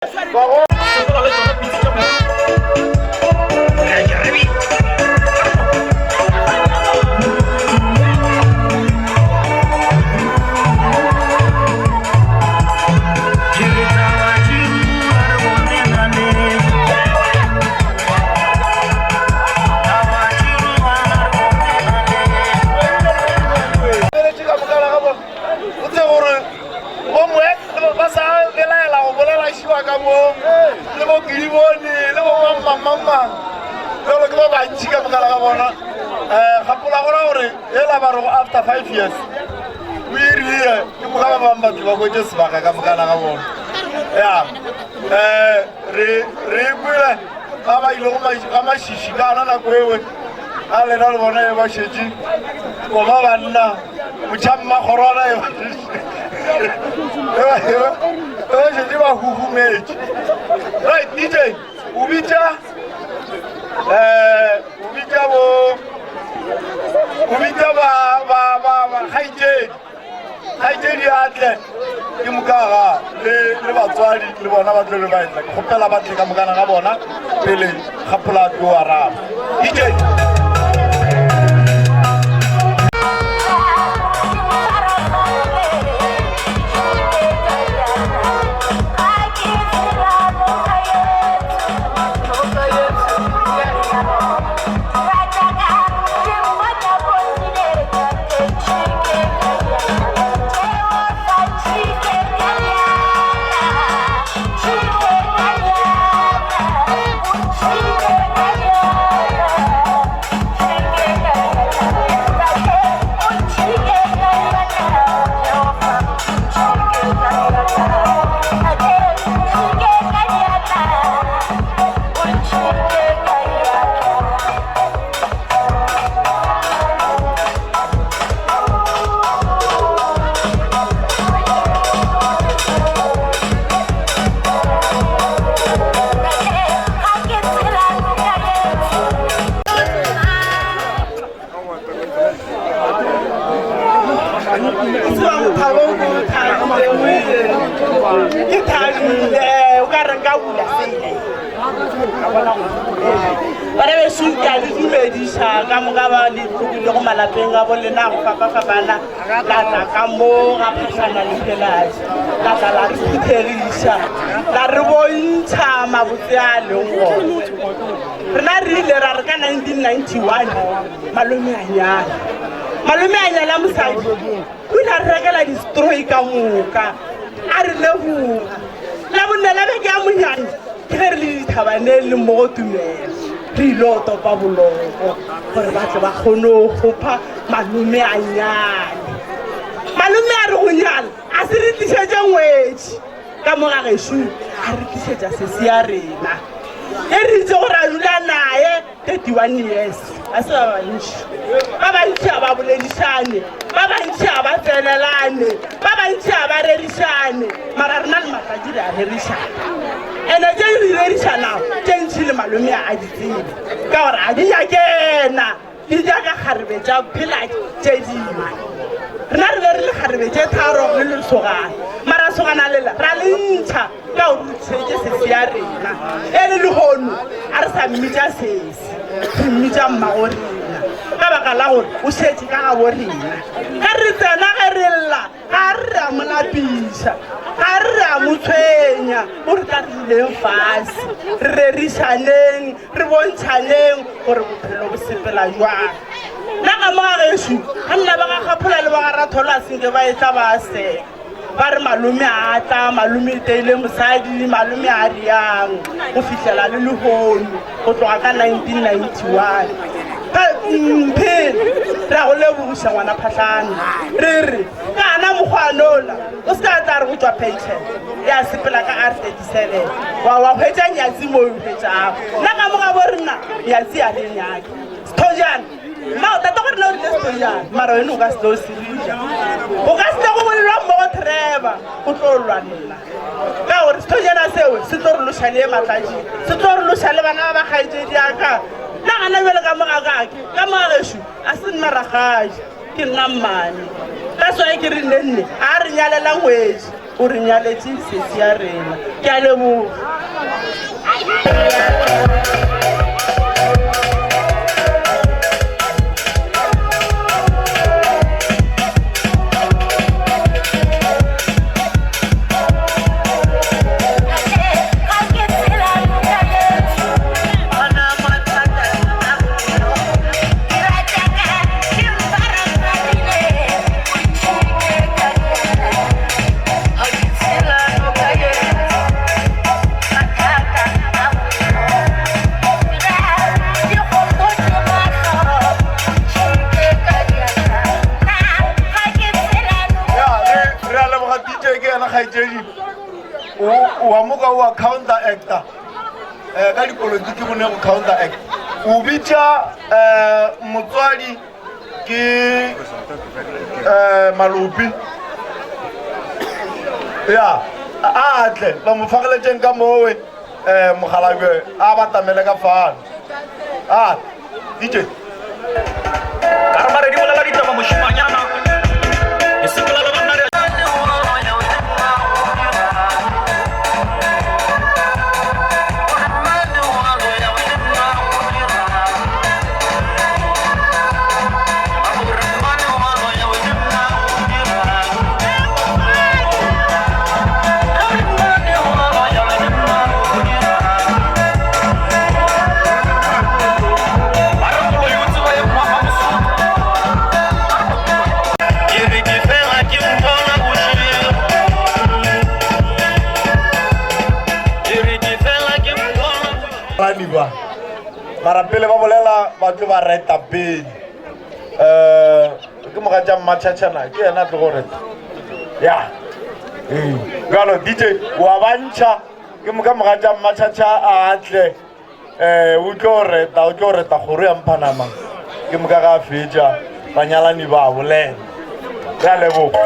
Bo Moek ba sa belaela go bolela šiwa ka mo le bo Gilibone le bo mang mang mang jalo ke ba bantši ka mogala ga bona um gapola gona gore ela ba rego after 5 years o irile ke moka ba bangwe batho ba kwetse sebaka ka mogala ga bona ya um re re kwele ba ba ile ga mašiši ka ana nako ewe a lena le bona e ba šetše koma banna motšhammakgorwana e ba šetše ba huhumetše. Right, DJ, o bitša um o bitša bo o bitša ba ba ba ba kgaetšedi kgaetšedi a tle ke mokaga le le batswadi le bona ba tlo be ba etla ke kgopela ba tle ka mokana ga bona pele gapola tlo araba DJ. Ke thabile o ka re nka bula sele bana beso ke a le dumediša ka moka ba le tlogilego malapeng a bo lena go fapafapana la tla ka mo ga phahlana le pheladi la tla la re phuthegiša la re bontšha mabotse a leng gona. Rena re ile ra re ka 1991 malome a nyala, malome a nyala mosadi o ile a re rekela distroi ka moka a re leboga. La bonne la beke ya monyanya ke ge re le dithabaneng le mmogo tumelo re ile go topa boloko gore ba tle ba kgone go kgopha malome a nyale. Malome a re go nyala a se re tlišetše ngwetši ka mo ga gešo, a re tlišetša sesi ya rena e re itse gore a dula naye 31 years. Ga se ba bantši, ba bantši ga ba boledišane, ba bantši ga ba tsenelane, ba bantši ga ba rerišane, mara rena le Matlatši re a rerišana. Ene tše re di rerišanago tše ntši le malome a di tsebe ka gore a di nyakena. Di jaaka kgarebe tša phela tše dingwe. Rena re be re le kgarebe tše tharo le lesogana, mara sogana lela ra le ntšha ka gore o tshetše sesi ya rena. E le lehono a re sa mmitša sesi, re mmitša mmago rena ka baka la gore o šetše ka gabo rena. Ge re tsena ge re lla ga re re a mo lapiša, ga re re a mo tshwenya, o re tla re duleng fase re rerišaneng re bontšhaneng gore bophelo bo sepela jwang. Nna ka mo ga gešo ga nna ba ga Kgaphola le ba ga Ratholo a senke ba etla ba seka ba re malome a tla, malome e teile mosadi, malome a riang go fihlela le lehono go tloga ka 1991. Mphele re a go lebogiša ngwana Phahlane, re re ka ana mokgwanola o se ka tla re go tšwa pension ya sepela ka R37 wa wa hwetša nyatsi mo o hwetšago. Nna ka mo ga bo rena nyatsi a re nyake sethojana. Mao tata go rena o rile sethojana, mara wena o ka se tlo se dira, o ka se tlo go bolelwa mmogo Trevor o tlo lwa nna ka gore sethojana seo se tlo re loša le Matlatši, se tlo re loša le bana ba ba kgaetšedi ya ka. Nna gana bjale ka mo ga kake ka mo ga gešo a se nna rakgadi, ke nna mmane. That's why ke re nne nne a re nyalela ngwetši. o re nyaletše sesi ya rena. Ke a leboga. Re a leboga DJ ke yena kgaetšedi o wa moka o counter actor um ka dipolotiki go ne go counter act o bitša um motswadi ke um malopi ya a tle ba mo fageletšeng ka mowe um mogalabje a batamele ka fano a DJ Ka re mare di bolela ditaba mošimanyana e sepela le banna re Ba mara pele ba bolela ba tlo ba reta pele um ke mogatša mmatšhatšhana ke yena a tlo go reta ya ee bjalo DJ wa bantšha ke moka mogatša mmatšhatšha a tle um o tlo reta o tlo reta kgoro ya mphanama ke moka ga a fetša banyalani ba bolela re a leboga.